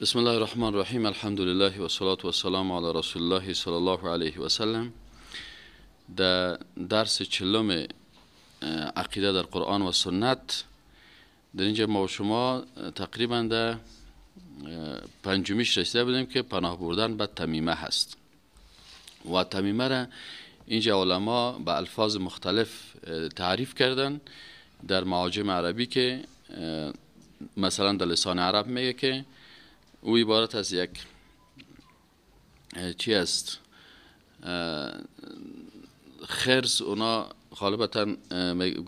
بسم الله الرحمن الرحیم. الحمد لله و صلات و سلام علی رسول الله صلی الله علیه و سلم. در درس 40 عقیده در قرآن و سنت در اینجا ما و شما تقریبا در پنجمیش رسیده بودیم که پناه بردن به تمیمه هست و تمیمه را اینجا علما به الفاظ مختلف تعریف کردن در معاجم عربی که مثلا در لسان عرب میگه که او عبارت از یک چی است، خرز، اونا غالبا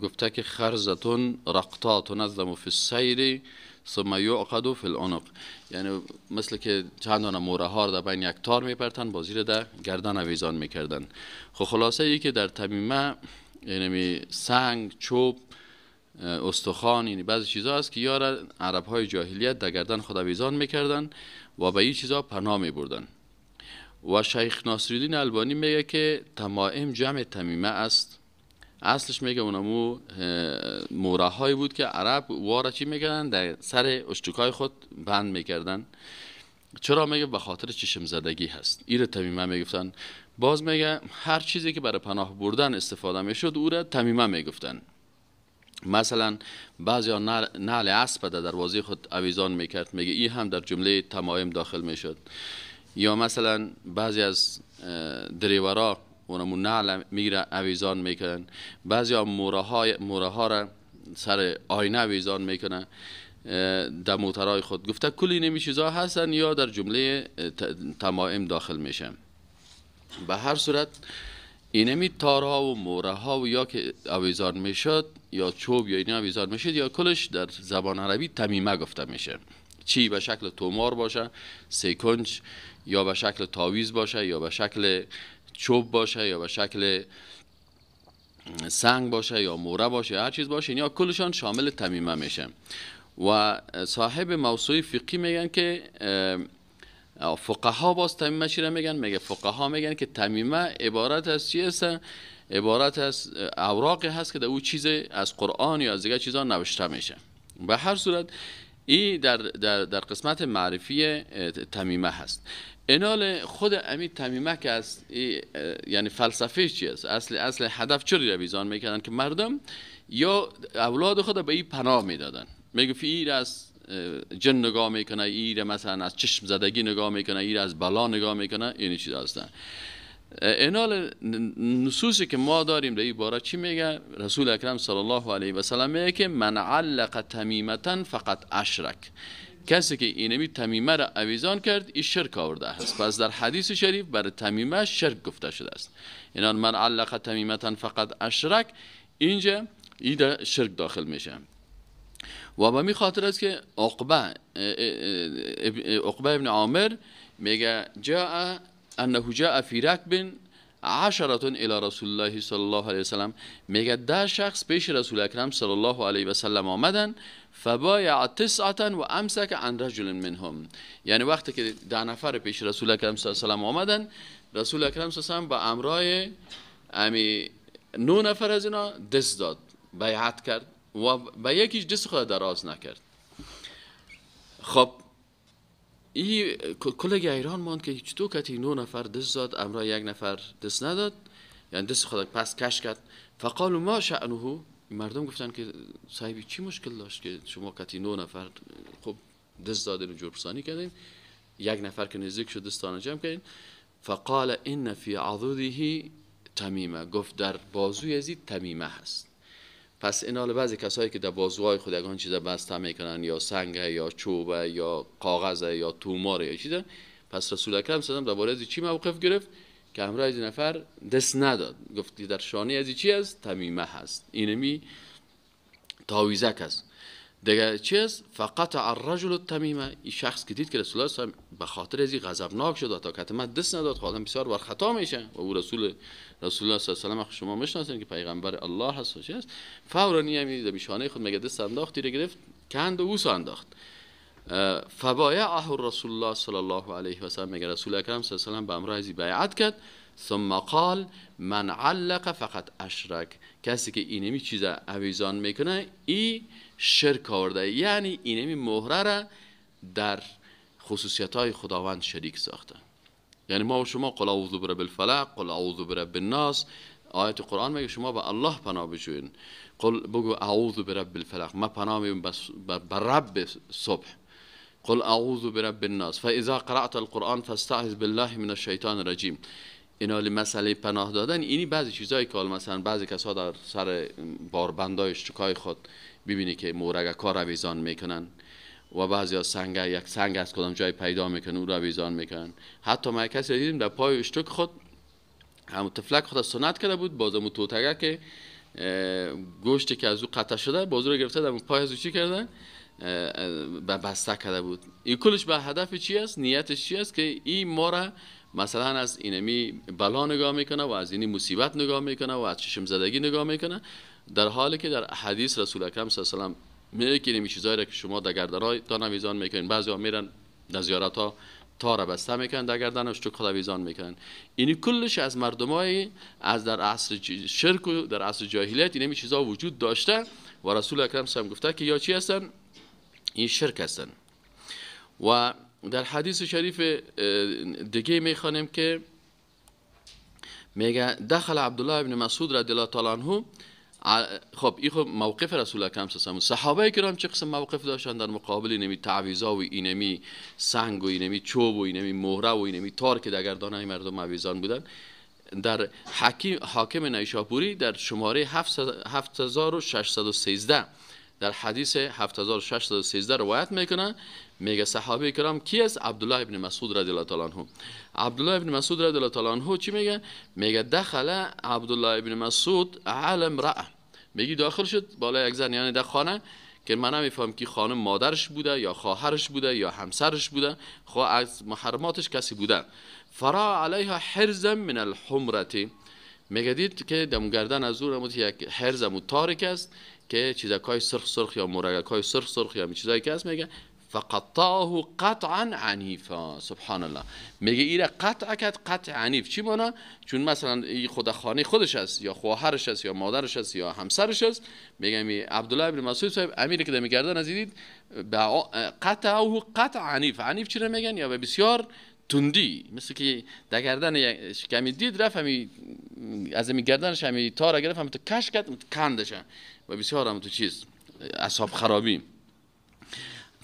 گفته که خرزتون رقطا تنظم فی السیر ثم یعقد فی العنق، یعنی مثل که چند دانه موره ها را در بین یک تار میپرتن بازی را در گردن آویزان میکردن. خب خلاصه ای که در تمیمه یعنی سنگ، چوب، استخوان، یعنی بعضی چیزها هست که یار عرب های جاهلیت در گردن خود آویزان میکردن و به این چیزها پناه میبردن. و شیخ ناصرالدین البانی میگه که تمائم جمع تمیمه است. اصلش میگه اونمو موره هایی بود که عرب واره چی میکردن، در سر اشتکای خود بند میکردن. چرا؟ میگه به خاطر چشم زدگی هست، ایره تمیمه میگفتن. باز میگه هر چیزی که برای پناه بردن استفاده میشد او را تمیمه میگفتن. مثلا بعضی ها نعل اسب در دروازه خود آویزان میکرد، میگه این هم در جمله تمایم داخل میشد. یا مثلا بعضی از دریورا اونمو نعل میگیره آویزان میکنن، بعضی ها موره ها را سر آینه آویزان میکنن در موترهای خود. گفته کلی نمی چیزها هستن یا در جمله تمایم داخل میشن. به هر صورت اینمی تارها و موره ها و یا که آویزان میشد یا چوب یا اینا آویزان میشد یا کلش در زبان عربی تمیمه گفته میشه. چی به شکل تومار باشه، سیکنج، یا به شکل تاویز باشه، یا به شکل چوب باشه، یا به شکل سنگ باشه، یا موره باشه، هر چیز باشه، اینا کلشان شامل تمیمه میشه. و صاحب موسوعه فقهی میگن که فقها باز تمیمه چی را میگن؟ میگه فقها میگن که تمیمه عبارت از چی است؟ عبارت از اوراقی هست که در او چیز از قرآن یا از دیگه چیزا نوشته میشه. به هر صورت این در, در, در قسمت معرفی تمیمه هست. اینال خود امی تمیمه که از یعنی فلسفه چی است؟ اصل هدف چرا آویزان میکردن که مردم یا اولاد خود به این پناه میدادن. میگه این از جن نگاه میکنه، این مثلا از چشم زدگی نگاه میکنه، این از بلا نگاه میکنه، این چیز هستن. اینال نصوصی که ما داریم در این باره چی میگه؟ رسول اکرم صلی الله علیه و سلم میگه که من علق تمیمتا فقط اشرک، کسی که اینمی تمیمه را آویزان کرد این شرک آورده است. پس در حدیث شریف برای تمیمه شرک گفته شده است. اینال من علق تمیمتا فقط اشرک، اینجا این شرک داخل میشه. و به می خاطر است که عقبه ابن عامر میگه جاء انه جاء فی رکب 10 الى رسول الله صلی الله علیه وسلم، میگه 10 شخص پیش رسول اکرم صلی الله علیه و سلم آمدن، فبایع 9 و امسک عن رجل منهم. یعنی وقتی که 10 نفر پیش رسول اکرم صلی الله علیه و سلم آمدن، رسول اکرم صلی الله علیه و سلم با امرای امی 9 نفر از اینا دست داد، بیعت کرد و به یکیش دست خود دراز نکرد. خب این کلگی ایران ماند که چطور کتی 9 نفر دست داد امرای 1 نفر دست نداد، یعنی دست خود پس کش کرد. فقالوا ما شأنه، مردم گفتن که صاحبی چی مشکل داشت که شما کتی 9 نفر خب دست دادین و جورپسانی کردین، 1 نفر که نزدیک شد دستان جمع کردین. فقال ان فی عضده تمیمه، گفت در بازوی ازی تمیمه هست. پس اینال بعضی کسایی که در بازوهای خود یگان چیزا بسته میکنن، یا سنگ یا چوب یا کاغذ یا تومار یا چیزا، پس رسول اکرم صلی الله علیه و درباره از چی موقف گرفت که همراه از نفر دست نداد، گفت در شانه از چی است؟ تمیمه هست، اینمی تاویزک است. دیگه چی است؟ فقط الرجل التمیمه. این شخص که دید که رسول الله صلی به خاطر از غضبناک شد و تا کتمه دست نداد، خادم بسیار بر خطا میشه و او رسول الله صلی الله علیه و سلم شما میشناسین که پیغمبر الله هست و چی است، فورا همی در شانه خود میگه دست انداخت، تیر گرفت کند و اوس انداخت. فبایعه رسول الله صلی الله علیه و سلم، میگه رسول اکرم صلی الله علیه و سلم به امر از بیعت کرد. ثم قال من علق فقط اشرک، کسی که اینمی چیز آویزان میکنه ای شرک آورده، یعنی اینمی مهره را در خصوصیت های خداوند شریک ساخته. یعنی ما و شما قل اعوذ برب الفلق، قل اعوذ برب الناس، آیت قرآن میگه شما به الله پناه بجوین. قل بگو اعوذ برب الفلق، ما پناه میبرم به رب صبح. قل اعوذ برب الناس فاذا قرأت القرآن فاستعذ بالله من الشیطان الرجیم. اینا مسئله پناه دادن، اینی بعضی چیزایی که مثلا بعضی کسا در سر باربندای اشتکای خود ببینی که مورگکا رویزان میکنن و بعضی ها سنگ، یک سنگ از کدام جای پیدا میکنن او رویزان میکنن. حتی ما کسی دیدیم در پای اشتک خود هم طفلک خود سنت کرده بود، بازم توتگه که گوشتی که از او قطع شده باز رو گرفته در پای از او چی کرده بسته کرده بود. این کلش به هدف چی است؟ نیتش چی است؟ که این ما را مثلا از اینمی بلا نگاه میکنه و از اینی مصیبت نگاه میکنه و از چشم زدگی نگاه میکنه، در حالی که در حدیث رسول اکرم صلی الله علیه و سلم میگه که اینمی چیزایی را که شما در گردنهای تا آویزان میکنین، بعضیا میرن در زیارت ها تار بسته میکنن در گردنش تو خود آویزان میکنن. اینی کلش از مردمای از در عصر شرک و در عصر جاهلیت اینمی چیزا وجود داشته و رسول اکرم صلی الله علیه و گفته که یا چی هستن؟ این شرک هستن. و در حدیث شریف دیگه میخوانیم که میگه دخل عبدالله ابن مسعود رضی الله تعالی عنه. خب این خب موقف رسول اکرم صلی الله علیه و صحابه کرام چه قسم موقف داشتن در مقابل اینمی تعویذا و اینمی سنگ و اینمی چوب و اینمی مهره و اینمی تار که در گردان مردم آویزان بودن. در حاکم نیشابوری در شماره 7613 در حدیث 7613 روایت میکنه، میگه صحابه کرام کی است؟ عبدالله ابن مسعود رضی الله تعالی عنه. عبدالله ابن مسعود رضی الله تعالی عنه چی میگه؟ میگه دخل عبدالله ابن مسعود علی امرأه، میگه داخل شد بالای یک زن، یعنی در خانه که من نمیفهم که خانم مادرش بوده یا خواهرش بوده یا همسرش بوده، خو از محرماتش کسی بوده. فرا علیها حرزا من الحمرة، میگه دید که دم گردن از او یک حرز تاریک است که چیزکای سرخ سرخ یا مورگکای سرخ سرخ یا چیزایی که است، میگه فقطعه قطعا عنیفا. سبحان الله، میگه ایره قطع کرد، قطع عنیف. چی مانا؟ چون مثلا این خود خانه خودش است یا خواهرش است یا مادرش است یا همسرش است، میگه می عبدالله ابن مسعود صاحب امیری که میگردن از دید قطعه قطع عنیف. عنیف چی میگن؟ یا بسیار تندی، مثل که در گردن کمی دید رفت همی از همی گردنش همی تار گرفت، همی تو کش کرد کندش و بسیار هم تو چیز اعصاب خرابی.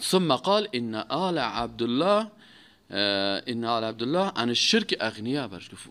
ثم قال ان آل عبدالله، ان آل عبدالله عن الشرک اغنیا. برش گفت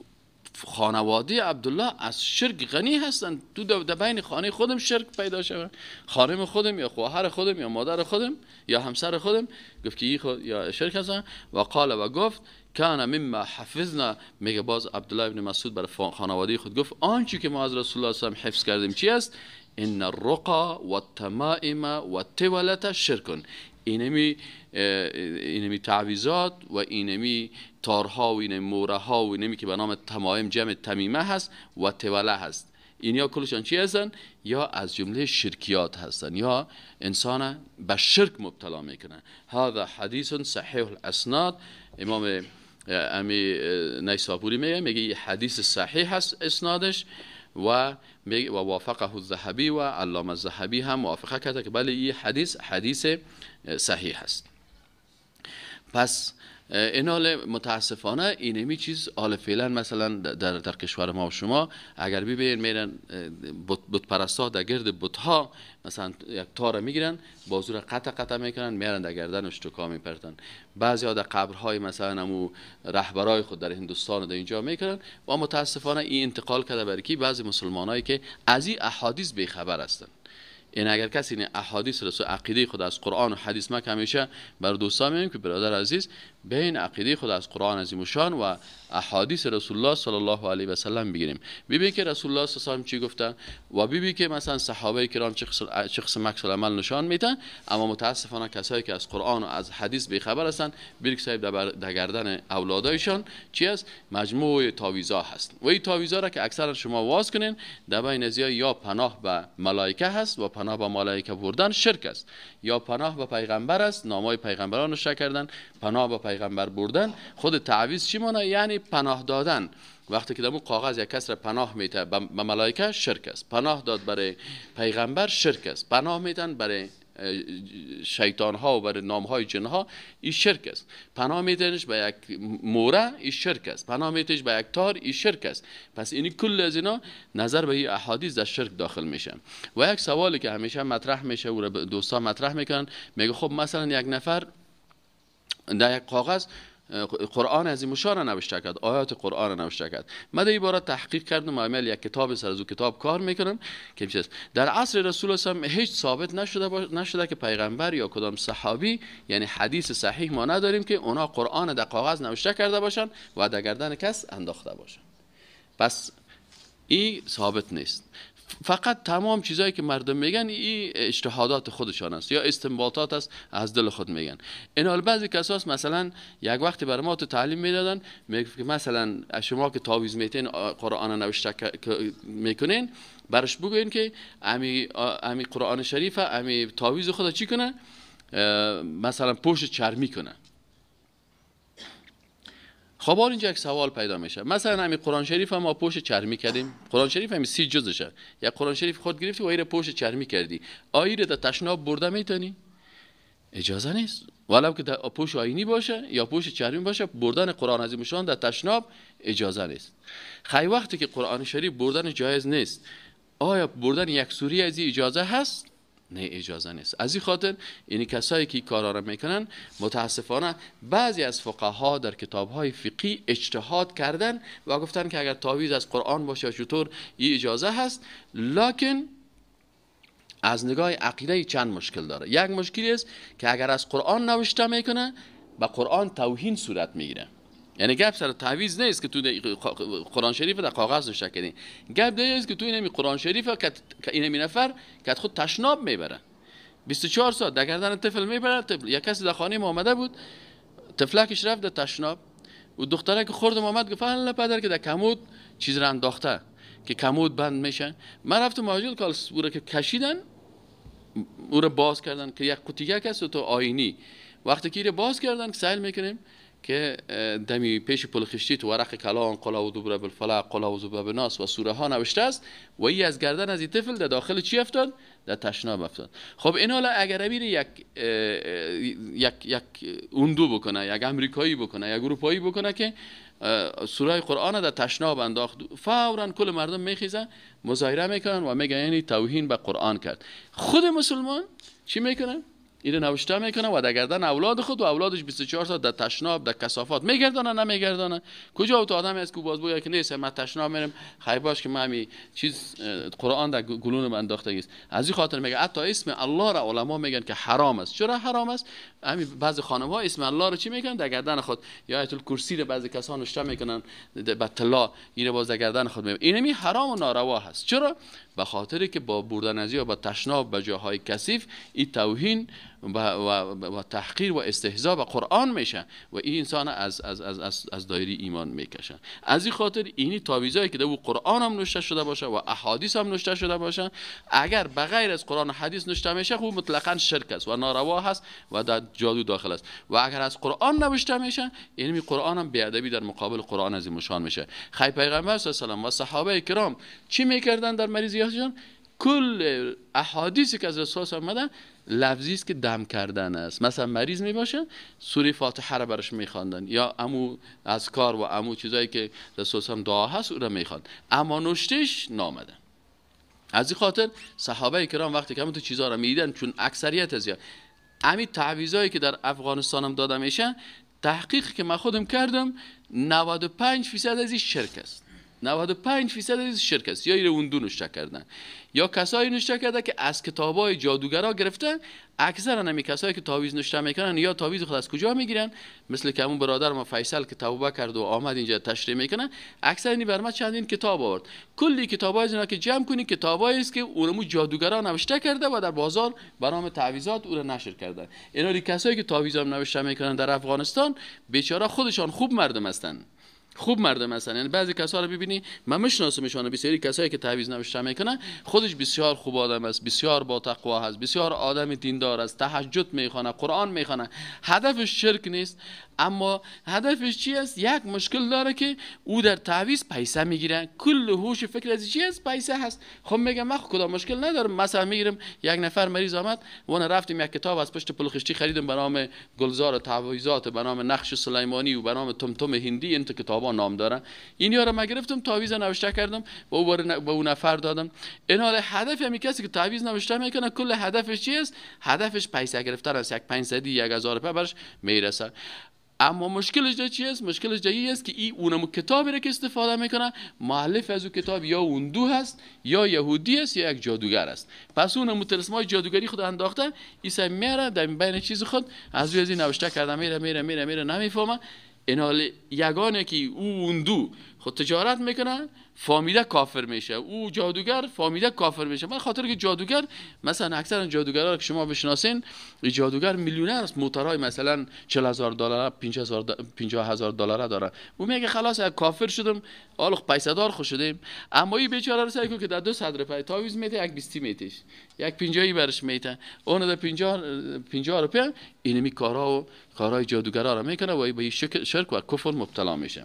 خانواده عبدالله از شرک غنی هستند. تو در بین خانه خودم شرک پیدا شود، خانم خودم یا خواهر خودم یا مادر خودم یا همسر خودم، گفت که خود یا شرک هستن. و قال و گفت کان مما حفظنا. میگه باز عبدالله ابن مسعود برای خانواده خود گفت آنچه که ما از رسول الله صلی الله علیه و حفظ کردیم چی است؟ ان الرقى والتمائم والتولة شرک. اینمی تعویذات و اینمی تارها و اینمی موره ها و اینمی که به نام تمایم جمع تمیمه هست و توله هست، اینیا کلشان چی هستن؟ یا از جمله شرکیات هستن یا انسان به شرک مبتلا میکنن. هذا حدیث صحیح الاسناد. امام امی نیسابوری میگه این حدیث صحیح هست اسنادش و وافقه الذهبی و علامه الذهبی هم موافقه کرده که بله این حدیث حدیث صحیح است. پس این حال متاسفانه اینمی چیز حال فعلا مثلا در کشور ما و شما اگر ببینید میرن بت پرستا در گرد بت ها مثلا یک تار میگیرن بازو را قطع قطع میکنن میرن در گردن اشتکا میپرتن. بعضی ها در قبرهای مثلا امو رهبرای خود در هندوستان و در اینجا میکنن و متاسفانه این انتقال کرده برای کی؟ بعضی مسلمانایی که از این احادیث بیخبر هستند. این اگر کسی این احادیث رسول عقیده خود از قرآن و حدیث ما که همیشه بر دوستان میگیم که برادر عزیز بین عقیده خود از قرآن عظیم الشان و احادیث رسول الله صلی الله علیه و سلم بگیریم، ببین که رسول الله صلی الله علیه و سلم چی گفته و ببین که مثلا صحابه کرام چه قسم عکس العمل نشان میدن. اما متاسفانه کسایی که از قرآن و از حدیث بیخبر هستند، بیرک صاحب در گردن اولادایشان چی است؟ مجموع تعویذا هست و این تعویذا را که اکثرا شما واز کنین در بین ازیا یا پناه به ملائکه هست و پناه به ملائکه بردن شرک است، یا پناه به پیغمبر است، نامای پیغمبران رو شک کردن، پناه به پیغمبر بردن. خود تعویذ چی معنی؟ یعنی پناه دادن. وقتی که دمو کاغذ یک کس را پناه میده به ملائکه شرک است، پناه داد برای پیغمبر شرک است، پناه میدن برای شیطان ها و برای نام های جن ها، این شرک است. پناه میتنش به یک موره، این شرک است. پناه میتنش به یک تار، این شرک است. پس اینی کل از اینا نظر به این احادیث در شرک داخل میشه. و یک سوالی که همیشه مطرح میشه و دوستا مطرح میکنن، میگه خب مثلا یک نفر در یک کاغذ قرآن عظیم الشان نوشته کرد، آیات قرآن نوشته کرد. من در این باره تحقیق کردم و عمل یک کتاب سر از او کتاب کار میکنم که چیز در عصر رسول الله هیچ ثابت نشده که پیغمبر یا کدام صحابی، یعنی حدیث صحیح ما نداریم که اونا قرآن در کاغذ نوشته کرده باشن و در گردن کس انداخته باشن. پس این ثابت نیست. فقط تمام چیزایی که مردم میگن این اجتهادات خودشان است یا استنباطات است از دل خود میگن. این حال بعضی کساس مثلا یک وقتی برای ما تو تعلیم میدادن، میگفت که مثلا شما که تعویذ میتین قرآن نوشته میکنین، برش بگوین که امی قرآن شریف امی تعویذ خود چی کنه، مثلا پوش چرمی کنه. خب اینجا یک سوال پیدا میشه، مثلا همین قرآن شریف هم ما پوش چرمی کردیم، قرآن شریف همین 30 جزشه، یک قرآن شریف خود گرفتی و ایره پوش چرمی کردی، آیره در تشناب برده میتونی؟ اجازه نیست. ولو که در پوش آینی باشه یا پوش چرمی باشه، بردن قرآن عظیم الشان در تشناب اجازه نیست. خیلی وقتی که قرآن شریف بردن جایز نیست، آیا بردن یک سوری از اجازه هست؟ نه، اجازه نیست. از این خاطر یعنی کسایی که کارا را میکنن متاسفانه بعضی از فقها در کتاب‌های فقهی اجتهاد کردن و گفتن که اگر تعویذ از قرآن باشه چطور این اجازه هست، لکن از نگاه عقیده چند مشکل داره. یک مشکلی است که اگر از قرآن نوشته میکنه به قرآن توهین صورت میگیره. یعنی گپ سر تعویذ نیست که تو قرآن شریف در کاغذ نوشته کردی، گپ نیست که تو اینمی قرآن شریف که اینمی نفر که خود تشناب میبره 24 ساعت در گردن طفل میبره. طفل یک کسی در خانه ما آمده بود، طفلکش رفت در تشناب و دختره که خوردم آمد گفت الله پدر که در کمود چیز را انداخته که کمود بند میشه. من رفتم ماجول که او را که کشیدن او را باز کردن که یک قوطیه است و تو آینی، وقتی که باز کردن که سیل میکنیم که دمی پیش پل خشتی تو ورق کلان قل اعوذ برب الفلق قل اعوذ برب الناس و سوره ها نوشته است و ای از گردن از این طفل در داخل چی افتاد؟ در تشناب افتاد. خب این حالا اگر امیر یک یک یک اندو بکنه، یک امریکایی بکنه، یک اروپایی بکنه که سوره قرآن در تشناب انداخت، فورا کل مردم میخیزن مظاهره میکنن و میگن یعنی توهین به قرآن کرد. خود مسلمان چی میکنه؟ اینو نوشته میکنه و در گردن اولاد خود و اولادش 24 ساعت در تشناب در کثافات میگردانه نمیگردانه. کجا تو آدمی است که باز بگه که نیست من تشناب میرم، خیر باش که من همی چیز قرآن در گلونم انداخته است. از این خاطر میگه حتی اسم الله را علما میگن که حرام است. چرا حرام است؟ همین بعضی خانم ها اسم الله رو چی میکنن در گردن خود، یا آیت الکرسی رو بعضی کسان نوشته میکنن به طلا، اینو باز در گردن خود میبرن. اینمی حرام و ناروا هست. چرا؟ به خاطر که با بردن از یا با تشناب به جاهای کثیف این توهین و تحقیر و استهزا به قرآن میشه و این انسان از از از از از دایره ایمان میکشه. از این خاطر اینی تعویذایی که در قرآن هم نوشته شده باشه و احادیث هم نوشته شده باشه، اگر بغیر از قرآن و حدیث نوشته میشه خب مطلقاً شرک است و ناروا هست و در جادو داخل است. و اگر از قرآن نوشته میشه یعنی قرآن هم بی‌ادبی در مقابل قرآن عظیم الشان میشه. خیر پیغمبر صلی الله علیه و صحابه کرام چی میکردن در مریضیاتشان؟ کل احادیثی که از رسول الله آمده لفظی است که دم کردن است. مثلا مریض می باشه سوره فاتحه را برش میخواندن یا امو اذکار و امو چیزایی که رسول الله دعا هست او را میخواند، اما نوشتش نامده. از این خاطر صحابه کرام وقتی که تو چیزا را میدیدن، چون اکثریت از همین تعویذایی که در افغانستان هم داده میشه، تحقیق که من خودم کردم 95% از این شرک است. 95% از شرک است. یا ایره اون دو نوشته کردن یا کسایی نوشته کرده که از کتابای جادوگرا گرفته. اکثرا همی کسایی که تعویذ نوشته میکنن یا تعویذ خود از کجا میگیرن، مثل که همون برادر ما فیصل که توبه کرد و آمد اینجا تشریح میکنه، اکثر اینی بر ما چندین کتاب آورد. کلی کتابای از اینا که جمع کنی کتابایی است که اونمو جادوگرا نوشته کرده و در بازار به نام تعویذات او را نشر کرده. اینا کسایی که تعویذ هم نوشته میکنن در افغانستان بیچاره خودشان خوب مردم هستند، خوب مردم هستن. یعنی بعضی کسا رو ببینی من میشناسمشون، بسیاری کسایی که تعویض نوشته میکنن خودش بسیار خوب آدم است، بسیار با تقوا هست، بسیار آدم دیندار است، تهجد میخوانه، قرآن میخوانه، هدفش شرک نیست، اما هدفش چی است؟ یک مشکل داره که او در تعویض پیسه میگیره، کل هوش فکر از چی است؟ پیسه هست. خب میگم من کدام مشکل ندارم، مثلا میگیرم یک نفر مریض آمد و رفتیم یک کتاب از پشت پل خشتی خریدم به نام گلزار تعویضات، به نام نقش سلیمانی و به نام تمتم هندی، این کتابا نام داره، این رو من گرفتم تعویض نوشته کردم و او به اون نفر دادم. این حال هدف همین کسی که تعویض نوشته میکنه کل هدفش چی است؟ هدفش پیسه گرفتن است، یک 500 1000 روپیه برش میرسه. اما مشکلش در چی است؟ مشکلش در این است که این اونم کتابی را که استفاده میکنه مؤلف از او کتاب یا هندو هست یا یهودی است یا یک جادوگر است. پس اونم طلسمای جادوگری خود انداخته، این میره در بین چیز خود از او از این نوشته کرده، میره میره میره میره نمیفهمه. این حال یگانه که او هندو خود تجارت میکنه فامیده کافر میشه، او جادوگر فامیده کافر میشه. من خاطر که جادوگر مثلا اکثر جادوگرا که شما بشناسین، جادوگر میلیونر است، موتورهای مثلا 40,000 دلار 50,000 دلار داره، او میگه خلاص کافر شدم، حالا پیسه دار خوش شدیم. اما این بیچاره رو سعی کن که در 200 روپیه تعویض میده، یک 20 میتیش، یک 50 برش میته، اون در 50 روپیه اینمی کارا و کارهای جادوگرا رو میکنه و به شرک و کفر مبتلا میشه.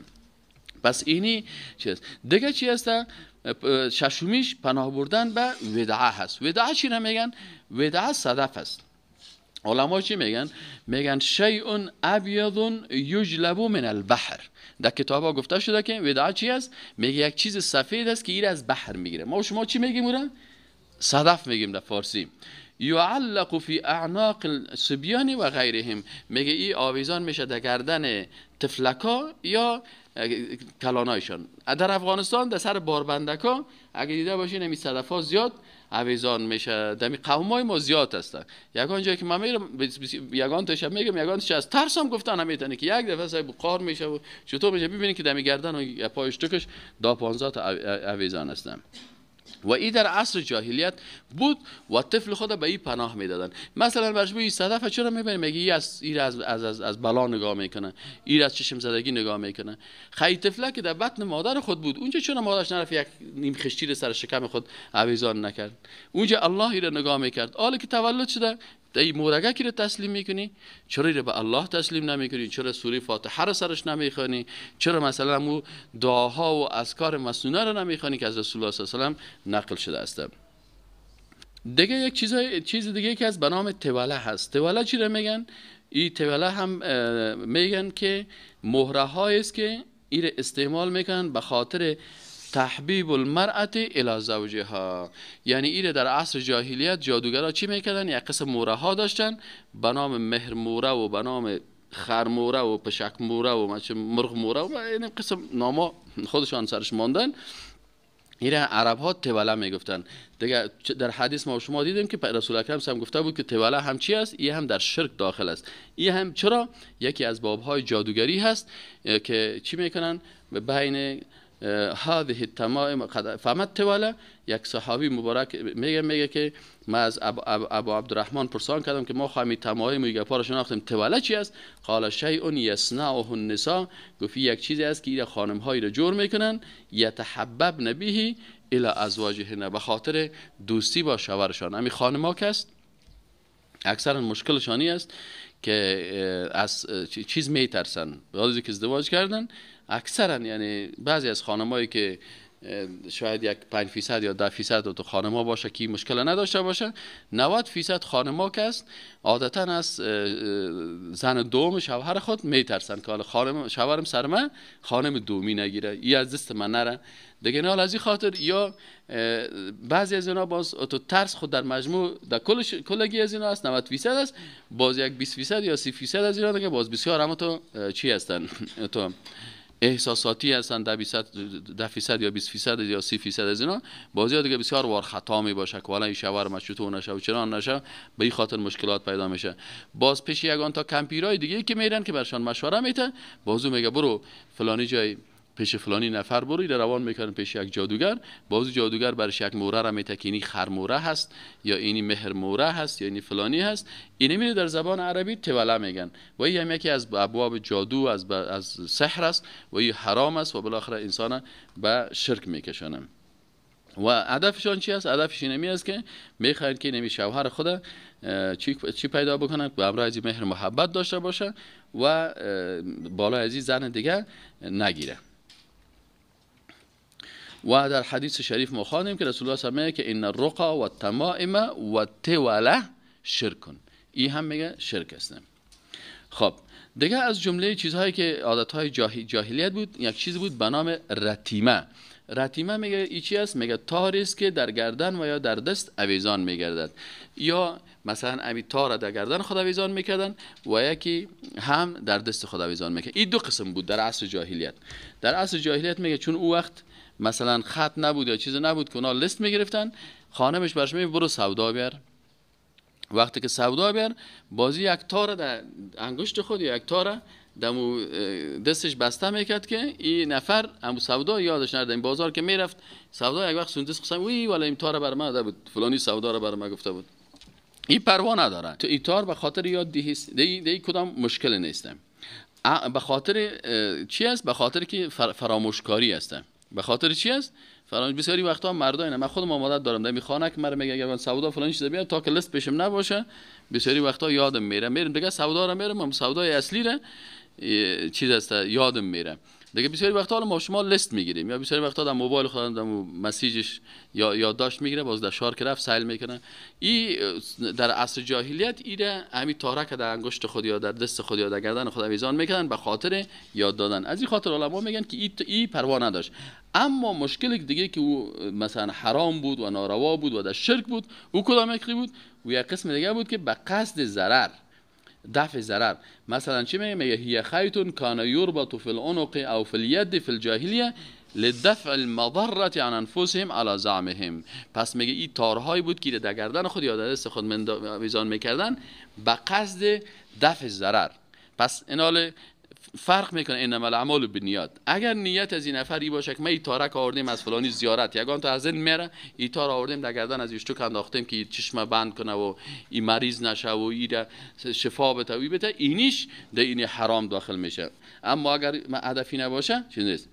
پس اینی چیز دیگه چی هست؟ ششمیش پناه بردن به ودعه هست. ودعه چی میگن؟ ودعه صدف هست. علما چی میگن؟ میگن شیء ابیض یجلب من البحر. در کتابا گفته شده که ودعه چی است؟ میگه یک چیز سفید است که این از بحر میگیره. ما شما چی میگیم اون؟ صدف میگیم در فارسی. یعلق فی اعناق الصبیان و غیرهم، میگه این آویزان میشه در گردن طفلکا یا کلانایشان. در افغانستان در سر باربندکا اگه دیده باشین این صدفا زیاد آویزان میشه، در قومای ما زیاد هستن. یگان جایی که من میرم یگان تاش میگم، یگان تاش از ترسم گفتن نمیتونه که یک دفعه سای بخار میشه و چطور میشه، ببینید که دمی گردن و پایش تکش دا 15 تا آویزان هستن. و این در عصر جاهلیت بود و طفل خود به این پناه میدادن. مثلا برش بگی صدف چرا میبینی؟ میگه این از از از از, از بلا نگاه میکنه، این از چشم زدگی نگاه میکنه. خی طفله که در بطن مادر خود بود اونجا چرا مادرش نرفت یک نیم خشتی سر شکم خود آویزان نکرد؟ اونجا الله را نگاه میکرد. حالا که تولد شده ای مورگه کی رو تسلیم میکنی؟ چرا رو به الله تسلیم نمیکنی؟ چرا سوره فاتحه رو سرش نمیخوانی؟ چرا مثلا مو دعاها و اذکار مسنونه رو نمیخوانی که از رسول الله صلی الله علیه و سلم نقل شده است؟ دیگه یک چیز دیگه که از به نام توله هست. توله چی رو میگن؟ این توله هم میگن که مهره های است که این استعمال میکنن به خاطر تحبیب المرأة الی زوجها. یعنی ایره در عصر جاهلیت جادوگرا چی میکردن؟ یک قسم موره ها داشتن به نام مهر موره و به نام خر موره و پشک موره و مرغ موره و این قسم ناما خودشان سرش ماندن. ایره عرب ها توله میگفتن. دیگه در حدیث ما شما دیدیم که رسول اکرم هم گفته بود که توله هم چی است؟ این هم در شرک داخل است. این هم چرا؟ یکی از باب های جادوگری هست که چی میکنن؟ بین هذه التمائم فهمت توله. یک صحابی مبارک میگه که ما از ابو عبدالرحمن پرسان کردم که ما خواهیم تمایم و گپا را شناختیم، توله چی است؟ قال شیء یصنعه النساء، گفت یک چیزی است که این خانم هایی را جور میکنن، یتحببن به الی ازواجهن، به خاطر دوستی با شوهرشان. همین خانم ها که است اکثرا مشکلشانی است که از چیز میترسن، بعد که ازدواج کردن اکثرا، یعنی بعضی از خانمایی که شاید یک 5% یا 10% تو خانما باشه که مشکل نداشته باشه، 90% خانما که است عادتا از زن دوم شوهر خود میترسن که حالا خانم شوهرم سر من خانم دومی نگیره، ای از دست من نره دیگه. نه از این خاطر یا بعضی از اینا باز تو ترس خود در مجموع در کلگی از اینا است 90% است، باز یک 20% یا 30% از اینا دیگه باز بسیار هم تو چی هستن، تو احساساتی هستن. 10% یا 20% یا 30% از اینا بازی دیگه بسیار وار خطا می باشه که والا این شوهر مشروط نشه و چنان نشه، به این خاطر مشکلات پیدا میشه. باز پیش یگان تا کمپیرای دیگه که میرن که برشان مشوره میته، بازو میگه برو فلانی جای پیش فلانی نفر برو، روان میکردن پیش یک جادوگر، باز جادوگر برش یک موره را میته که اینی خرموره هست یا اینی مهر موره هست یا اینی فلانی هست. اینی میره در زبان عربی توله میگن و این هم یکی از ابواب جادو از سحر است و این حرام است و بالاخره انسان به شرک میکشانه. و هدفشان چی است؟ هدفش اینمی است که میخواین که اینمی شوهر خود چی پیدا بکنن، به همراه از مهر محبت داشته باشه و بالای از زن دیگه نگیره. و در حدیث شریف ما خواندیم که رسول الله صلی الله علیه و که ان الرقا و التمائم و التوله شرکن، این هم میگه شرک است. خب دیگه از جمله چیزهایی که عادتهای جاهلیت بود، یک چیز بود به نام رتیمه. رتیمه میگه ای چی است؟ میگه تاری است که در گردن و یا در دست اویزان میگردد، یا مثلا امی تار در گردن خود اویزان میکردن و یکی هم در دست خود اویزان میکرد. این دو قسم بود در عصر جاهلیت. در عصر جاهلیت میگه چون او وقت مثلا خط نبود یا چیز نبود که اونا لست میگرفتن، خانمش برش میگه برو سودا بیار. وقتی که سودا بیار، بازی یک تار در انگشت خود یا یک تار دمو دستش بسته میکرد که این نفر امو سودا یادش نرده. این بازار که میرفت سودا یک وقت سوندس قسم وی ولی این تار بر من بود، فلانی سودا رو بر من گفته بود. این پروا نداره تو این تار به خاطر یاد دیگه کدام مشکل نیست. به خاطر چی است؟ به خاطر که فراموشکاری است. به خاطر چی است؟ فراموش. بسیاری وقتا مردا اینا، من خودم عادت دارم در خانه که مرا میگه اگر سودا فلان چیز بیار تا که لست پیشم نباشه، بسیاری وقتا یادم میره، میرم دیگه سودا رو میرم، من سودای اصلی رو چیز است یادم میره دیگه. بسیاری وقتا ما شما لست میگیریم یا بسیاری وقتا در موبایل خودم در message ش یا یادداشت میگیره، باز در شار که رفت سیل میکنه. این در عصر جاهلیت ایره همین تاره که در انگشت خود یا در دست خود یا در گردن خود آویزان میکنن به خاطر یاد دادن. از این خاطر علما میگن که ای پروا نداشت. اما مشکل دیگه که او مثلا حرام بود و ناروا بود و در شرک بود، او کدام یکی بود؟ و یک قسم دیگه بود که به قصد ضرر، دفع ضرر. مثلا چی میگه؟ میگه هي خيط كان يربط في العنق او في اليد في الجاهلیه لدفع المضره عن انفسهم على زعمهم. پس میگه این تارهایی بود که در گردن خود یا در دست خود میزان میکردن به قصد دفع ضرر. پس این فرق میکنه، انما الاعمال بالنیات. اگر نیت از این نفر ای باشه که ما این تارک آوردیم از فلانی زیارت، یگان تا از این میره این تار آوردیم در گردن از اشتوک انداختیم که چشم بند کنه و این مریض نشه و این شفا بده و این بده، اینیش در این حرام داخل میشه. اما اگر هدفی نباشه چیز نیست.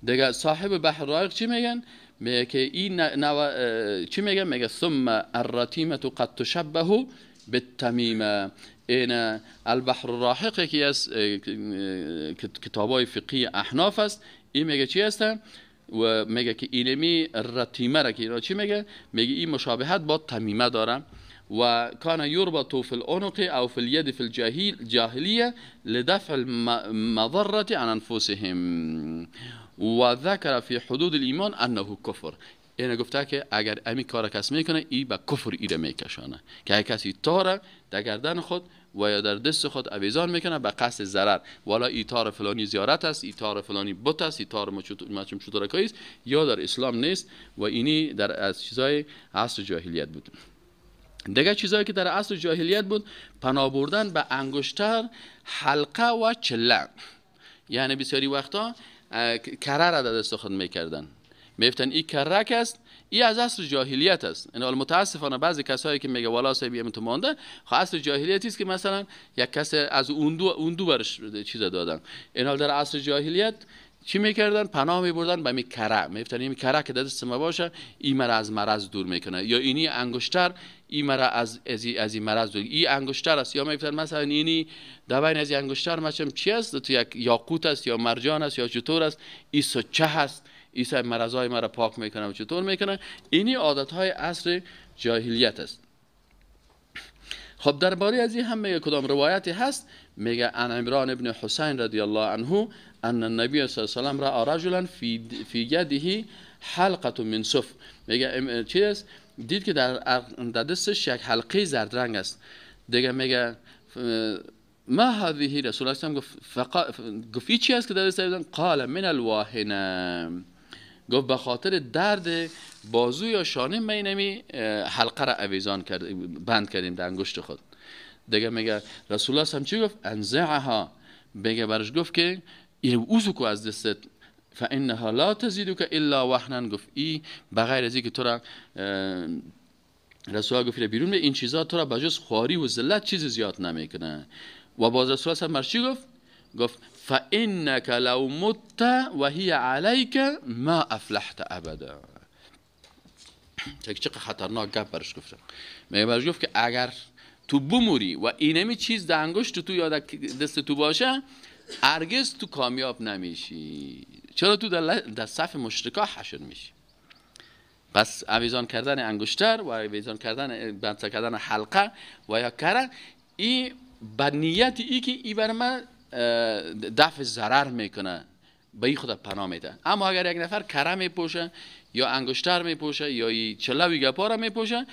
دیگه صاحب بحر رایق چی میگن؟ میگه که این چی میگن؟ میگه ثم الرتیمه قد تشبه بالتمیمه. این البحر الراحق یکی از کتابای فقهی احناف است. این میگه چی است؟ و میگه که اینمی رتیمه را که چی میگه؟ میگه این مشابهت با تمیمه داره. و کان یربط فی العنق او فی الید فی الجاهلیه لدفع المضره عن انفسهم و ذکر فی حدود الایمان انه کفر. اینه گفته که اگر امی کار کس میکنه ای به کفر ایره میکشانه، که اگر کسی تاره در گردن خود و یا در دست خود اویزان میکنه به قصد ضرر، والا ای تار فلانی زیارت است، ای تار فلانی بت است، ای تار مچم چوترکایی است، یا در اسلام نیست و اینی در از چیزای عصر جاهلیت بود. دیگه چیزایی که در عصر جاهلیت بود، پناه بردن به انگشتر، حلقه و چله. یعنی بسیاری وقتا کره را در دست خود میکردن، میفتن این کرک است، این از عصر جاهلیت است. این حال متاسفانه بعضی کسایی که میگه والا صاحب تو مانده، خب عصر جاهلیت است که مثلا یک کس از اون دو برش چیز دادن. این حال در عصر جاهلیت چی میکردن؟ پناه میبردن به می کره، میفتن این کره که دست ما باشه این مرا از مرض دور میکنه، یا اینی انگشتر این مرا از این مرض دور، این انگشتر است. یا میفتن مثلا اینی دوین از انگشتر مثلا چی است؟ تو یک یاقوت است یا مرجان است یا چطور است، این سچه هست، ایسا مرضای مرا پاک میکنه و چطور میکنه. اینی عادتهای عصر جاهلیت است. خب درباره از این هم میگه کدام روایتی هست؟ میگه عن عمران ابن حسین رضی الله عنه ان النبی صلی الله علیه و سلم را رجلا فی یده حلقه من صف. میگه چی است؟ دید که در دستش یک حلقه زرد رنگ است. دیگه میگه ما هذه؟ رسول الله صلی الله علیه و گفت چی است که در دست؟ قال من الواهنه. گفت به خاطر درد بازو یا شانه می حلقه را اویزان کرد، بند کردیم در انگشت خود. دیگه میگه رسول الله هم چی گفت؟ انزعها. میگه برش گفت که این اوزو کو از دستت فانها لا تزيدك الا وهنا. گفت ای بغیر از اینکه تو را رسول گفت بیرون این چیزا تو را بجز خواری و ذلت چیز زیاد نمیکنه. و باز رسول الله چی گفت؟ گفت فانك لو مت وهي عليك ما افلحت ابدا. چه خطرناک گپ برش گفت. میگه برش گفت که اگر تو بموری و اینمی چیز در انگشت تو یا دست تو باشه هرگز تو کامیاب نمیشی. چرا؟ تو در صف مشرکا حشر میشی. پس آویزان کردن انگشتر و آویزان کردن بند کردن حلقه و یا کره، ای به نیت ای که ای بر من دفع ضرر میکنه، به ای خدا پناه میده. اما اگر یک نفر کره میپوشه یا انگشتر میپوشه یا ای چلوی گپا را میپوشه،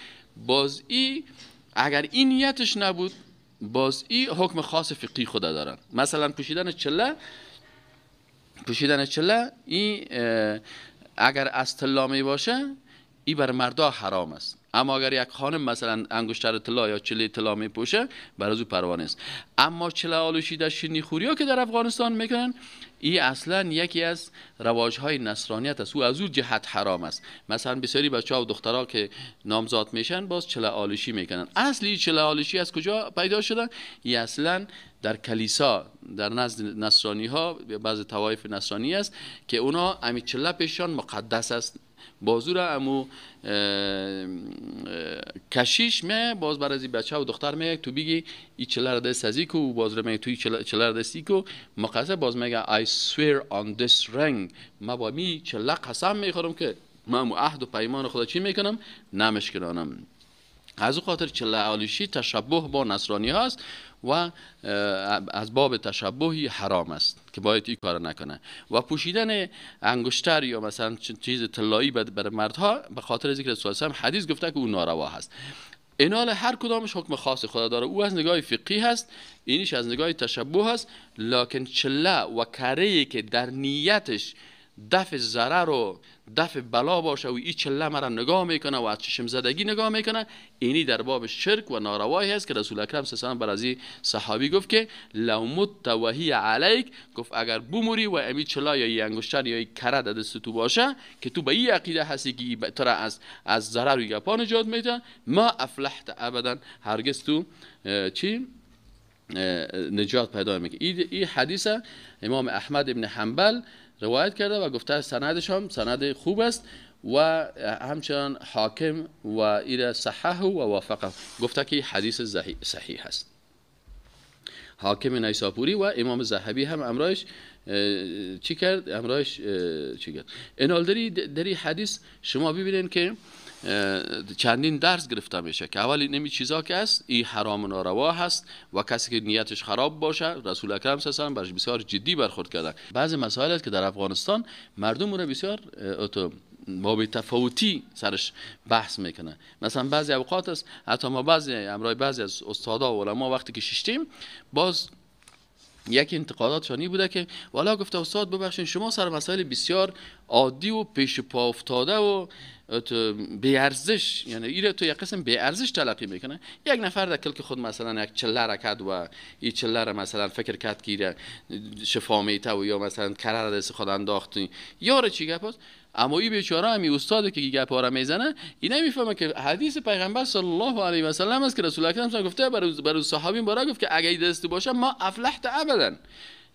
باز ای اگر این نیتش نبود، باز ای حکم خاص فقهی خدا دارن. مثلا پوشیدن چله ای اگر از طلا می باشه ای بر مردا حرام است. اما اگر یک خانم مثلا انگشتر طلا یا چله طلا می پوشه بر از او پروا نیست. اما چله آلوشی در شیرینی خوری ها که در افغانستان میکنن، ای اصلا یکی از رواج های نصرانیت است، او از او جهت حرام است. مثلا بسیاری بچه ها و دخترها که نامزاد میشن باز چله آلوشی میکنن. اصلی چله آلوشی از کجا پیدا شده؟ ای اصلا در کلیسا در نزد نصرانی ها، بعض طوایف نصرانی است که اونا امی چله پیشان مقدس است. بازور امو کشیش می باز بر از بچه و دختر میگه تو بگی ای چله را دست ازی کو، باز رو میگه تو چله را دستی کو مقدس، باز میگه I swear on this ring، ما با می چله قسم میخورم که ما مو عهد و پیمان خدا چی میکنم؟ نمشکنانم. از او خاطر چله آلوشی تشبه با نصرانی هاست و از باب تشبهی حرام است که باید این کار نکنه. و پوشیدن انگشتر یا مثلا چیز طلایی بر مردها به خاطر ذکر رسول الله حدیث گفته که او ناروا هست. اینال هر کدامش حکم خاص خدا داره. او از نگاه فقهی هست، اینش از نگاه تشبه هست. لکن چله و کره که در نیتش دفع ضرر و دفع بلا باشه و این چله مرا نگاه میکنه و از چشم زدگی نگاه میکنه، اینی در باب شرک و ناروایی هست که رسول اکرم صلی الله علیه و بر از این صحابی گفت که لو مت و هی علیک، گفت اگر بموری و امی چله یا ای انگشتر یا ای کره در دست تو باشه که تو به این عقیده هستی که تو را از ضرر و گپا نجات میده، ما افلحت ابدا، هرگز تو چی نجات پیدا میکنی. این حدیث امام احمد ابن حنبل روایت کرده و گفته سندش هم سند خوب است و همچنان حاکم و ایره صححه و وافقه، گفته که حدیث صحیح است. حاکم نیساپوری و امام ذهبی هم امرایش چی کرد؟ امرایش چی کرد؟ اینال دری حدیث شما ببینین که چندین درس گرفته میشه که اول این چیزا که است این حرام و ناروا هست و کسی که نیتش خراب باشه رسول اکرم صلی الله علیه و برش بسیار جدی برخورد کرده. بعضی مسائل است که در افغانستان مردم رو بسیار با بی‌تفاوتی سرش بحث میکنه. مثلا بعضی اوقات است حتی ما بعضی امرای بعضی از استادا و علما وقتی که ششتیم باز یک انتقادات شانی بوده که والا گفته استاد ببخشید شما سر مسائل بسیار عادی و پیش پا افتاده و بی ارزش، یعنی ایره تو یک قسم بی ارزش تلقی میکنه. یک نفر در کلک خود مثلا یک چله را کرد و این چله را مثلا فکر کرد که شفا میته و یا مثلا کره را دست خود انداخت یا چی گپ است. اما این بیچاره همی استاد که گپ ها را میزنه این نمیفهمه که حدیث پیغمبر صلی الله علیه و سلم است که رسول اکرم گفته بر صحابی بارا گفت که اگه دست باشه ما افلحت ابدا.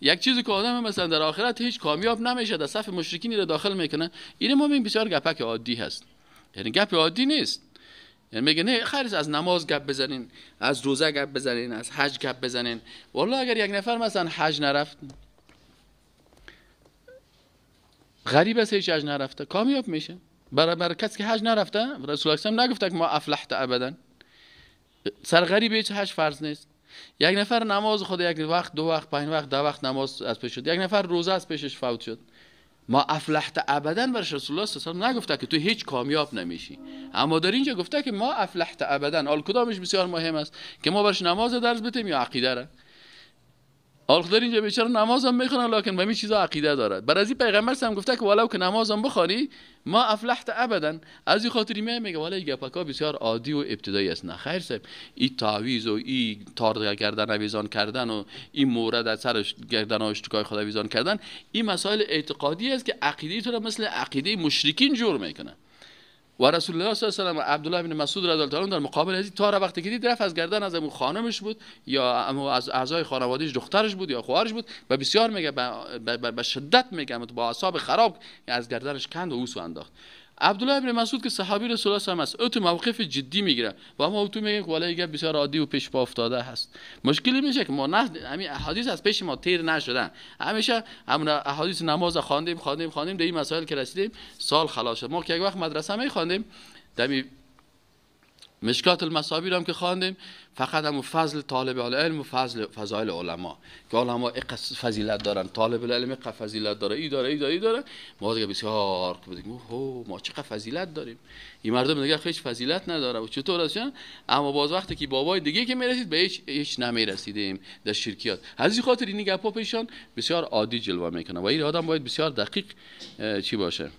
یک چیزی که آدم مثلا در آخرت هیچ کامیاب نمیشه، در صف مشرکین را داخل میکنه. این ما ببین بسیار گپک عادی هست، یعنی گپ عادی نیست. یعنی میگه نه خیر از نماز گپ بزنین، از روزه گپ بزنین، از حج گپ بزنین. والله اگر یک نفر مثلا حج نرفت، غریب است هیچ حج نرفته، کامیاب میشه. برای کسی که حج نرفته رسول اکرم نگفته که ما افلحت ابدا. سر غریب هیچ حج فرض نیست. یک نفر نماز خود یک وقت، دو وقت، پنج وقت، ده وقت نماز از پیش شد، یک نفر روزه از پیشش فوت شد، ما افلحت ابدا برش رسول الله صلی الله علیه و نگفته که تو هیچ کامیاب نمیشی. اما در اینجا گفته که ما افلحت ابدا. حال کدامش بسیار مهم است که ما برش نماز درس بدیم یا عقیده را؟ حال در اینجا بیچاره نمازم میخونه لکن به این چیزا عقیده دارد. بر از این پیغمبر هم گفته که ولو که نمازم بخوانی ما افلحت ابدا. از این خاطر میگه ولی گپکا بسیار عادی و ابتدایی است. نه خیر صاحب، این تعویذ و این تار گردن آویزان کردن و این مورد از سرش گردن و اشتکای خود آویزان کردن، این مسائل اعتقادی است که عقیده تو را مثل عقیده مشرکین جور میکنه. و رسول الله صلی الله علیه و سلم عبدالله بن مسعود رضی الله عنه در مقابل از این تار وقتی که دید رفت از گردن از اون خانمش بود یا از اعضای خانوادهش، دخترش بود یا خواهرش بود، و بسیار میگه به شدت میگه با اعصاب خراب از گردنش کند و اوسو انداخت. عبدالله بن مسعود که صحابی رسول الله صلی الله علیه و است، او تو موقف جدی میگیره و ما تو میگه که والله گپ بسیار عادی و پیش پا افتاده هست. مشکلی میشه که ما نه همین احادیث از پیش ما تیر نشدن، همیشه همون احادیث نماز خواندیم خواندیم خواندیم، در این مسائل که رسیدیم سال خلاص شد. ما که یک وقت مدرسه میخواندیم، دمی مشکات المصابیر هم که خواندیم، فقط همون فضل طالب العلم و فضل فضایل علما که علما اق فضیلت دارن، طالب العلم اق فضیلت داره، ای داره ای داره ای داره. ما دیگه بسیار بودیم اوه ما چقدر فضیلت داریم، این مردم دیگه هیچ فضیلت نداره و چطور است. اما باز وقتی که بابای دیگه که میرسید به هیچ نمیرسیدیم در شرکیات. از این خاطر این گپا پیشان بسیار عادی جلوه میکنه و این آدم باید بسیار دقیق چی باشه.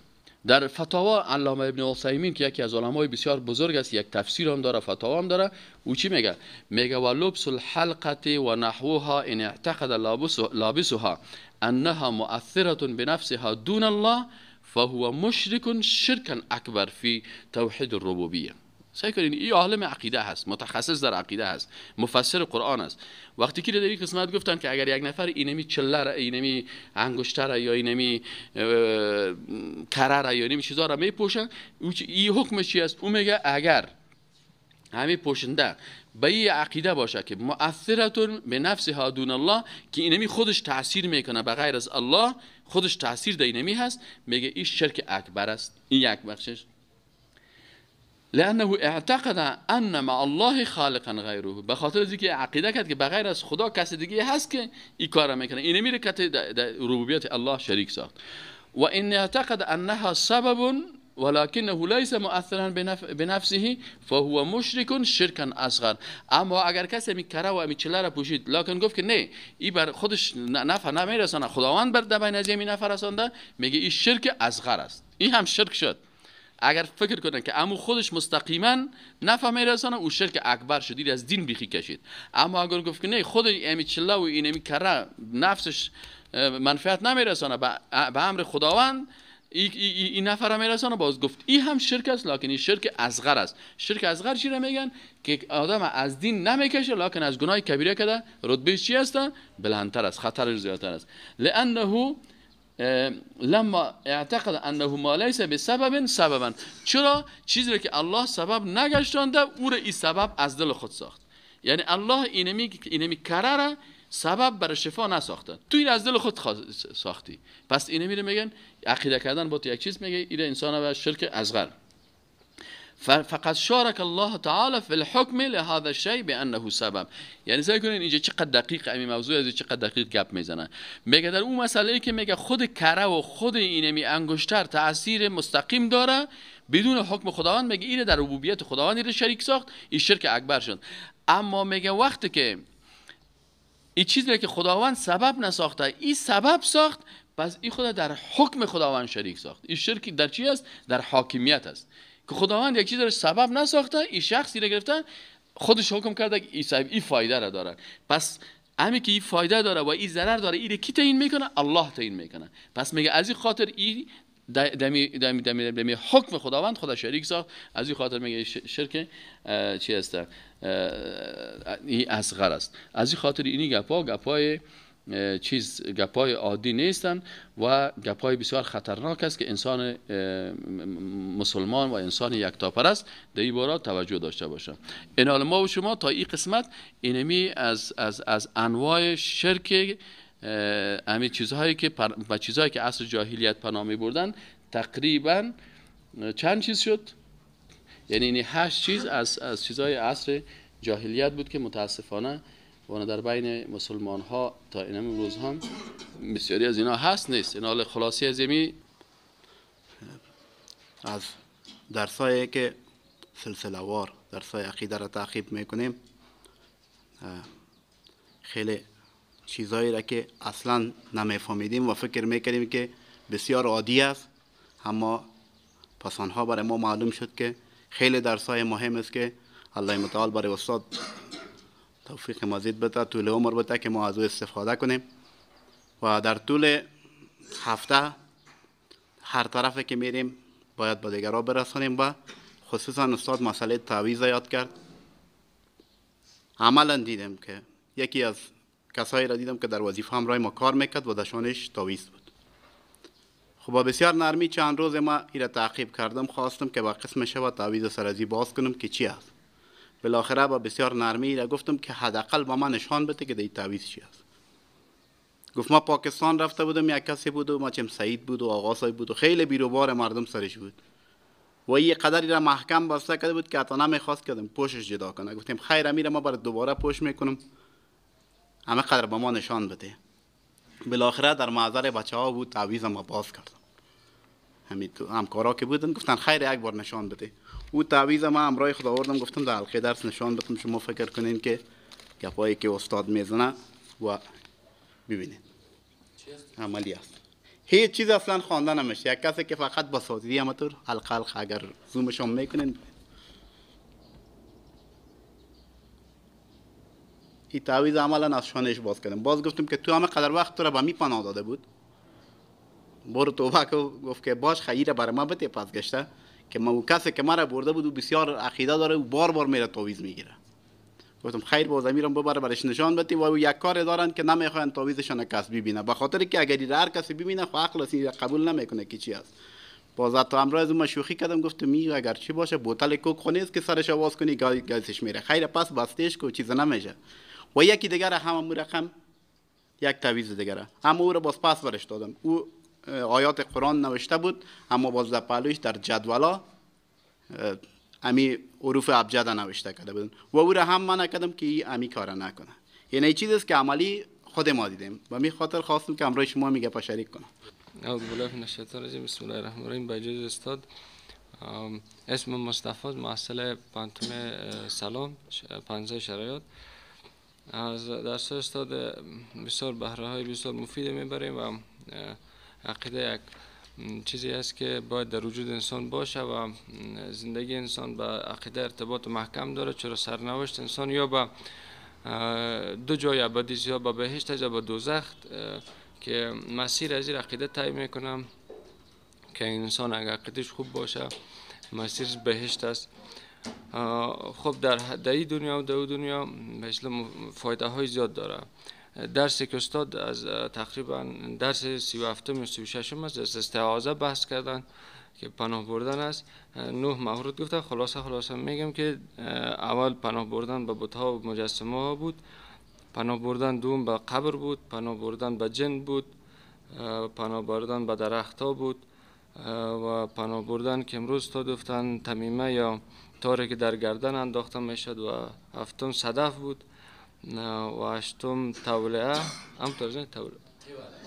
در فتاوا علامه ابن عثیمین که یکی از علمای بسیار بزرگ است، یک تفسیر هم داره، فتاوا هم داره، او چی میگه؟ میگه و لبس الحلقه و نحوها ان اعتقد لابسها انها مؤثره بنفسها دون الله فهو مشرک شرکا اکبر فی توحید الربوبیه. سعی کنین، این عالم عقیده هست، متخصص در عقیده هست، مفسر قرآن است. وقتی که در این قسمت گفتن که اگر یک نفر اینمی چله را، اینمی انگشتر یا اینمی کره را یا اینمی چیزا را میپوشن، این حکم چی است؟ او میگه اگر همین پوشنده به این عقیده باشه که مؤثرتون به نفسها دون الله، که اینمی خودش تاثیر میکنه به غیر از الله، خودش تاثیر در اینمی هست، میگه این شرک اکبر است. این یک بخشش. لانه اعتقد ان مع الله خالقا غیره، به خاطر از اینکه عقیده کرد که بغیر از خدا کس دیگه هست که این کارا میکنه، اینه میره که در ربوبیت الله شریک ساخت. و ان اعتقد انها سبب ولكنه ليس مؤثرا بنفسه فهو مشرك شركا اصغر. اما اگر کسی می کره و می چله را پوشید، لکن گفت که نه این بر خودش نفع نمیرسانه، خداوند بر دبین از این نفع رسانده، میگه این شرک اصغر است، این هم شرک شد. اگر فکر کنن که امو خودش مستقیما نفع میرسانه، او شرک اکبر شد، از دین بیخی کشید. اما اگر گفت که نه خود امی چله و اینمی کره نفسش منفعت نمیرسانه، به امر خداوند این نفر میرسانه، باز گفت این هم شرک است، لکن این شرک اصغر است. شرک اصغر چی را میگن؟ که آدم از دین نمیکشه لکن از گناه کبیره کده رتبه چی است؟ بلندتر است، خطرش زیادتر است. لانه لما اعتقد انه ما ليس بسبب سببا، چرا چیزی که الله سبب نگشتانده او را این سبب از دل خود ساخت. یعنی الله اینمی کره سبب برای شفا نساخته، تو این از دل خود ساختی. پس اینمی رو میگن عقیده کردن با تو یک چیز، میگه این انسان به شرک اصغر. فقط شارک الله تعالی فی الحکم لهذا الشیء بانه سبب. یعنی سعی کنین اینجا چقدر دقیق این موضوع از چقدر دقیق گپ میزنه. میگه در اون مسئله ای که میگه خود کره و خود اینمی انگشتر تاثیر مستقیم داره بدون حکم خداوند، میگه اینه در ربوبیت خداوند اینه شریک ساخت، این شرک اکبر شد. اما میگه وقتی که این چیزی که خداوند سبب نساخته این سبب ساخت، پس این خدا در حکم خداوند شریک ساخت. این شرک در چی است؟ در حاکمیت است که خداوند یک چیز رو سبب نساخته، این شخصی رو گرفته خودش حکم کرده که این صاحب این فایده را داره. پس همین که این فایده داره و این ضرر داره، این کی تعیین میکنه؟ الله تعیین میکنه. پس میگه از این خاطر این دمی دمی دمی دمی حکم خداوند خدا شریک ساخت. از این خاطر میگه شرک چی است؟ این اصغر است. از این خاطر اینی گپا گپای چیز گپای عادی نیستن و گپای بسیار خطرناک است که انسان مسلمان و انسان یکتاپرست در این باره توجه داشته باشه. این حال ما و شما تا این قسمت اینمی از انواع شرک، همین چیزهایی که و چیزهایی که عصر جاهلیت پناه می بردن تقریبا چند چیز شد؟ یعنی این 8 چیز از چیزهای عصر جاهلیت بود که متاسفانه و در بین مسلمان ها تا این روز هم بسیاری از اینا هست نیست. این حال خلاصی از یمی از درسایی که سلسله وار درسای عقیده را تعقیب میکنیم، خیلی چیزایی را که اصلا نمیفهمیدیم و فکر میکردیم که بسیار عادی است، اما پس آنها برای ما معلوم شد که خیلی درسای مهم است که الله متعال برای استاد توفیق مزید بده، طول عمر بده که ما از او استفاده کنیم. و در طول هفته هر طرف که میریم باید با دیگران برسانیم و خصوصا استاد مسئله تعویض یاد کرد. عملا دیدم که یکی از کسایی را دیدم که در وظیفه همراه ما کار میکرد و دشانش تعویض بود. خب با بسیار نرمی چند روز ما ایره تعقیب کردم، خواستم که با قسم شب تعویض سرازی باز کنم که چی است. بالاخره با بسیار نرمی را گفتم که حداقل با من نشان بده که دی تعویض چی است. گفت ما پاکستان رفته بودم، یک کسی بود و ما چم سعید بود و آقا صاحب بود و خیلی بیروبار مردم سرش بود و یه قدری را محکم بسته کرده بود که حتی نمیخواست کردم پوشش جدا کنه. گفتیم خیر امیر، ما برای دوباره پوش میکنم، همه قدر با ما نشان بده. بالاخره در محضر بچه ها بود تعویض ما باز کردم. همین تو همکارا که بودن گفتن خیر یک بار نشان بده. او تعویض ما همراه خود آوردم، گفتم در حلقه درس نشان بدم، شما فکر کنین که گپایی که استاد میزنه و ببینید عملی است. هیچ چیز اصلا خوانده نمیشه، یک کسی که فقط با سادگی همطور حلقه حلقه اگر زومش هم میکنین این تعویض عملا از شانش باز کردم. باز گفتم که تو همه قدر وقت تو را به می پناه داده بود، برو توبه کو. گفت که باش خیره برای ما بده پس گشته که ما کسی که مرا برده بود و بسیار عقیده داره و بار بار میره تعویض میگیره. گفتم خیر باز امیرم ببره برش نشان بده و یک کار دارن که نمیخواین تعویضشان کس ببینه، به خاطر که اگر هر کسی ببینه خو عقل اصلا قبول نمیکنه که چی است. باز حتی امروز از ما شوخی کردم، گفتم می اگر چی باشه بوتل کوک خو نیست که سرش آواز کنی گازش میره، خیر پس بستش کو چیز نمیشه. و یکی دیگر هم رقم یک تعویض دیگر اما او را باز پس برش دادم. او آیات قرآن نوشته بود اما باز در پهلویش در جدولا امی حروف ابجد نوشته کرده بودن و او را هم منع کردم که این امی کار نکنه. یعنی چیزی است که عملی خود ما دیدیم و می خاطر خواستم که همراه شما میگه پا شریک کنم. اعوذ بالله من الشیطان الرجیم، بسم الله الرحمن الرحیم. با اجازه استاد، اسم مصطفی، محصل پانتوم سلام پنجه شرایط. از درس استاد بسیار بهره های بسیار مفید میبریم و عقیده یک چیزی است که باید در وجود انسان باشه و زندگی انسان به عقیده ارتباط محکم داره، چرا سرنوشت انسان یا به دو جای ابدی یا به بهشت یا به دوزخ که مسیر از این عقیده طی میکنم که انسان اگر عقیدهش خوب باشه مسیر بهشت است. خب در این دنیا و در دنیا به اصطلاح فایده های زیاد داره. درسی که استاد از تقریبا درس 37 یا 36 است از استعاذه بحث کردن که پناه بردن است. 9 مورد گفتن. خلاصه میگم که اول پناه بردن به بت‌ها و مجسمه ها بود، پناه بردن دوم به قبر بود، پناه بردن به جن بود، پناه بردن به درخت ها بود و پناه بردن که امروز استاد گفتن تمیمه یا تاری که در گردن انداخته میشد و هفتم صدف بود و هشتم تولعه هم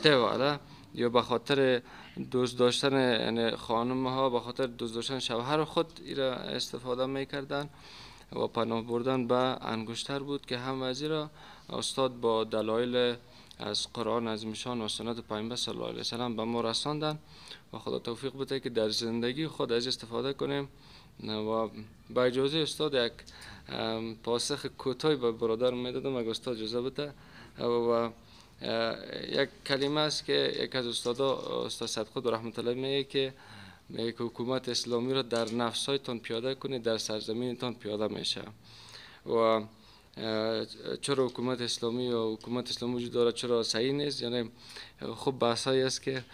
توله یا به خاطر دوست داشتن یعنی خانم ها به خاطر دوست داشتن شوهر خود ایرا استفاده میکردن و پناه بردن به انگشتر بود که هم از ایرا استاد با دلایل از قرآن از میشان و سنت پیامبر صلی الله علیه و سلم به ما رساندن و خدا توفیق بده که در زندگی خود از استفاده کنیم. و با اجازه استاد یک پاسخ کوتاهی به برادر میدادم اگه استاد اجازه بده. و یک کلمه است که یک از استادا استاد صدقود رحمت الله میگه که حکومت اسلامی را در نفسایتان پیاده کنید در سرزمینتان پیاده میشه. و چرا حکومت اسلامی یا حکومت اسلامی وجود داره چرا صحیح نیست، یعنی خب بحثایی است که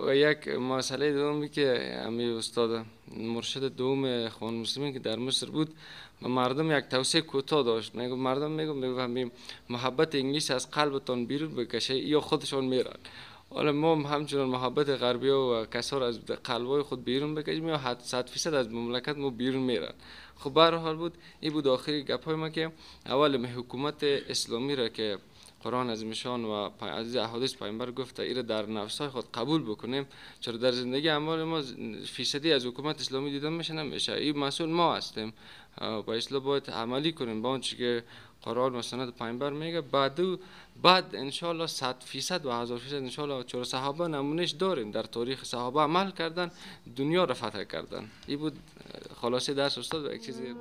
و یک مسئله دومی که امی استاد مرشد دوم اخوان مسلمین که در مصر بود مردم یک توصیه کوتاه داشت، میگه مردم میگم محبت انگلیس از قلبتان بیرون بکشه یا خودشان میرن. حالا ما همچنان محبت غربی و کسا از قلبای خود بیرون بکشیم یا 100% از مملکت ما بیرون میرن. خب به هر حال بود این بود آخری گپای ما که اول حکومت اسلامی را که قرآن از میشان و از احادیث پیامبر گفته ایره در نفس‌های خود قبول بکنیم، چرا در زندگی اعمال ما فیصدی از حکومت اسلامی دیده میشه نمیشه، این مسئول ما هستیم با اصلاح باید عملی کنیم با آنچه که قرآن و سنت پیامبر میگه، بعد انشالله 100% و 1000% انشالله، چون صحابه نمونهش داریم در تاریخ، صحابه عمل کردن، دنیا را فتح کردن. این بود خلاصه درس استاد و یک چیزی.